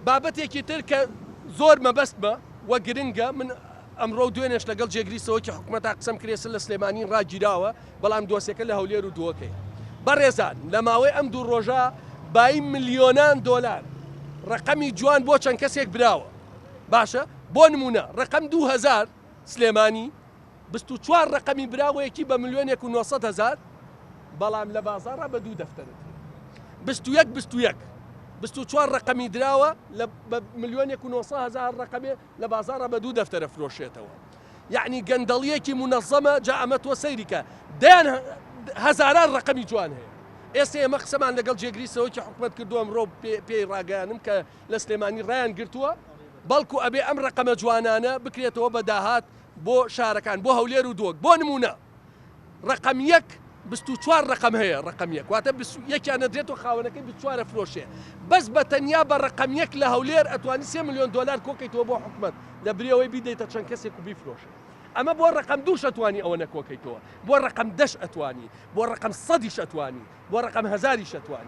بابەتێکی تر کە زۆر مەبەستمە و گرنگە، من ئەمڕۆ و دوێنێش لەگەڵ جێگری سەرۆکی حکومەتا قسەم کرد، ئێستا لە سلێمانی ڕاگیراوە، بەڵام دۆسیەکە لە هەولێر و دهۆکەیە. بەڕێزان لە ماوەی ئەم دوو ڕۆژە بایی ملیۆنان دۆلار ڕەقەمی جوان بۆ چەند کەسێک براوە. باشە بۆ نمونە ڕەقەم 2000 سلێمانی 24 ڕەقەمی براوەیەکی بە ملیۆنێک و 900 هەزار، بەڵام لە بازاڕا بە دوو دەفتەرە 21 21 24 ڕەقەمی دراوە لە بە ملیۆنێک و 900 هەزار ڕەقەمێ لە بازاڕا بە دوو دەفتەرە فرۆشێتەوە. یەعنی گەندەڵیەکی مونەزەمە. جا ئەمە تۆ سەیری کە دەیان هەزاران ڕەقەمی جوان هەیە. ئێستا ئێمە قسەمان لەگەڵ جێگری سەرۆکی حکومەت کردووە، ئەمڕۆ پێی ڕاگەیانم کە لە سلێمانی ڕایان گرتووە، بەڵکو ئەبێ ئەم ڕەقەمە جوانانە بکرێتەوە بە داهات بۆ شارەکان، بۆ هەولێر و دهۆک. بۆ نمونە ڕەقەم یەک 24 ڕەقەم هەیە، ڕەقەم یەک واتە یەکیان نەدرێتەوە خاوەنەکەی 24 فرۆشێ، بەس بە تەنیا بە ڕەقەم یەک لە هەولێر ئەتوانی 3 ملیۆن دۆلار کۆکەیتەوە بۆ حکومەت لە بریەوەی بیدەیتە چەند کەسێک و بیفرۆشێ. ئەمە بۆ ڕەقەم دووش ئەتوانی ئەوە نەکۆکەیتەوە، بۆ ڕەقەم دەش ئەتوانی، بۆ ڕەقەم سەدیش ئەتوانی، بۆ ڕەقەم هەزاریش ئەتوانی.